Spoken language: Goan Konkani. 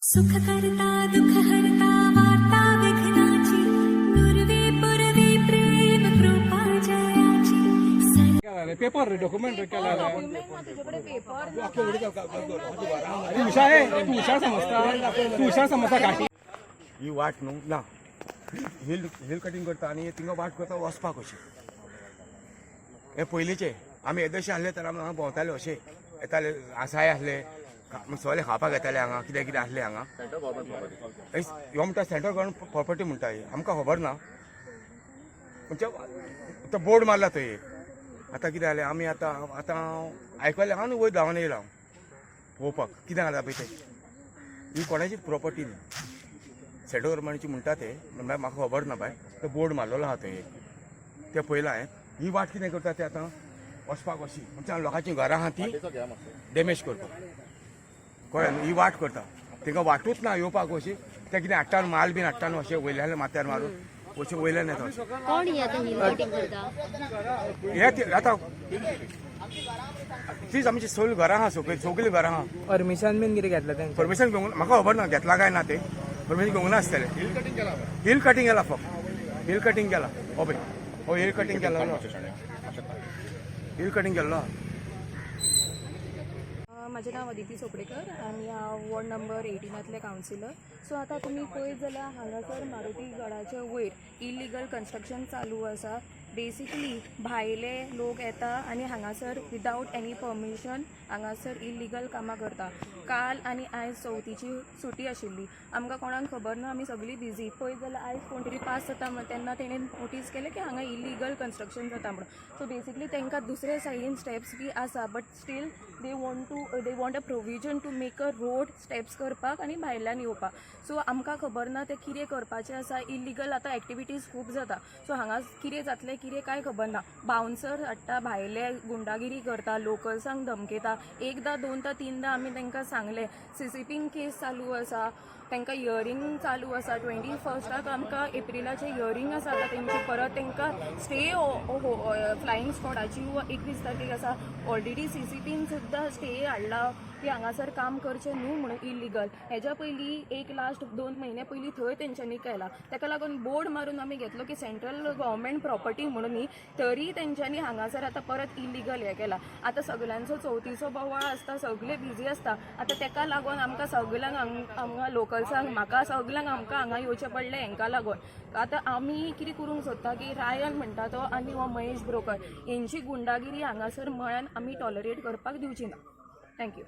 सुख करता दुःख हरता, वार्ता विघ्नाची, नुरवी पुरवी प्रेम कृपा जयाची. पेपर डॉक्युमेंट केला. डॉक्युमेंट ना तुझ्याकडे, पेपर. तू हुशार आहे, तू हुशार समजता, तू हुशार समजता घाटी. ही वाट न्हू ना, हिल हिल कटिंग करता आनी थिंगा वाट करता वचपाक अशी. हे पयलींचे आमी येदेशे आसले तर आमी हांगा भोंवताले, अशे येताले, आसाय आसले, सगळे खावपाक येताले हांगा. कितें कितें आसलें हांगा. ह्यो म्हणटा सेंट्रल गव्हर्मेंट प्रॉपर्टी म्हणटा ही, आमकां खबर ना. म्हणजे तो बोर्ड मारला थंय एक. आतां कितें जालें, आमी आतां आतां आयकलें आनी वयर धांवन येयला हांव पळोवपाक कितें जालां पळय तें. ही कोणाचीच प्रॉपर्टी न्ही, सेंट्रल गव्हर्मेंटची म्हणटा ते, म्हणल्यार म्हाका खबर ना बाय. तो बोर्ड मारलेलो आहा थंय एक, तें पळयलां हांवें. ही वाट कितें करता ते आतां वचपाक अशी, म्हणजे लोकांचीं घरां आहा ती डॅमेज करपाक, कळ्ळें न्हू? ही वाट करता, तांकां वाटूच ना येवपाक अशी. ते कितें हाडटा न्हू, माल बीन हाडटा न्हू, अशें वयल्यान माथ्यार मारून अशें वयल्यान येता अशें. कोण ही आतां हिल कटिंग करता? हे ते आतां तीच आमची सगळीं घरां आहा, सगळीं सगळीं घरां आहा. परमिशन बीन कितें घेतलं तेंचे? परमिशन घेवंक म्हाका खबर ना, घेतला काय ना ते. परमिशन घेवंक ना आसतलें. हिल कटिंग केला, फक्त हिल कटिंग केला. हो पळय, हो हिल कटिंग केला, हिल कटिंग केल्लो आहा. म्हजें नांव अदिती चोपडेकर आनी हांव वॉर्ड नंबर 18तलें कावन्सिलर. सो आतां तुमी पळयत जाल्यार हांगासर मारुती गडाच्या वयर इलिगल कन्स्ट्रक्शन चालू आसा. बेसिकली भायले लोक येता आनी हांगासर विदावट एनी परमिशन हांगासर इलिगल कामां करता. काल आनी आयज चवथीची सुटी आशिल्ली, आमकां कोणाक खबर ना, आमी सगळीं बिजी. पळयत जाल्यार आयज कोण तरी पास जाता म्हण तेन्ना तेणें नोटीस केलें की हांगा इलिगल कन्स्ट्रक्शन जाता म्हणून. सो बेसिकली तांकां दुसरे सायडीन स्टेप्स बी आसा, but still they want a provision to make a road, steps करपाक आनी भायल्यान येवपाक. सो आमकां खबर ना ते कितें करपाचें आसा. इलिगल आतां एक्टिविटीज खूब जाता, सो हांगा कितें जातलें कितें कांय खबर ना. बाउन्सर हाडटा भायले, गुंडागिरी करता, लोकल्सांक धमकयता. एकदां, दोनदां, तिनदां आमी तांकां सांगलें. सीसीपीन केस चालू आसा, तांकां हियरींग चालू आसा. 21 आमकां एप्रिलाचें हियरींग आसा आतां तेंची. परत तांकां स्टे फ्लायींग स्कॉडाची 21 तारखेक आसा. ऑलरेडी सीसीपीन सुद्दां स्टे हाडला की हांगासर काम करचें न्हू म्हणून इलिगल. हेज्या पयलीं एक लास्ट 2 म्हयने पयलीं थंय तेंच्यांनी केला. ताका लागून बोर्ड मारून आमी घेतलो की सेंट्रल गव्हर्मेंट प्रॉपर्टी म्हणून न्ही, तरी तेंच्यांनी हांगासर आतां परत इलिगल हें केलां. आतां सगल्यांचो चवथीचो बोवाळ आसता, सगळे बिजी आसता. आतां तेका लागून आमकां सगल्यांक हांगा लोकल्सांक, म्हाका सगल्यांक आमकां हांगा येवचें पडलें हेंकां लागून. आतां आमी कितें करूंक सोदता की रायन म्हणटा तो आनी हो महेश ब्रोकर हेंची गुंडागिरी हांगासर मळ्यान आमी टॉलरेट करपाक दिवची ना. Thank you.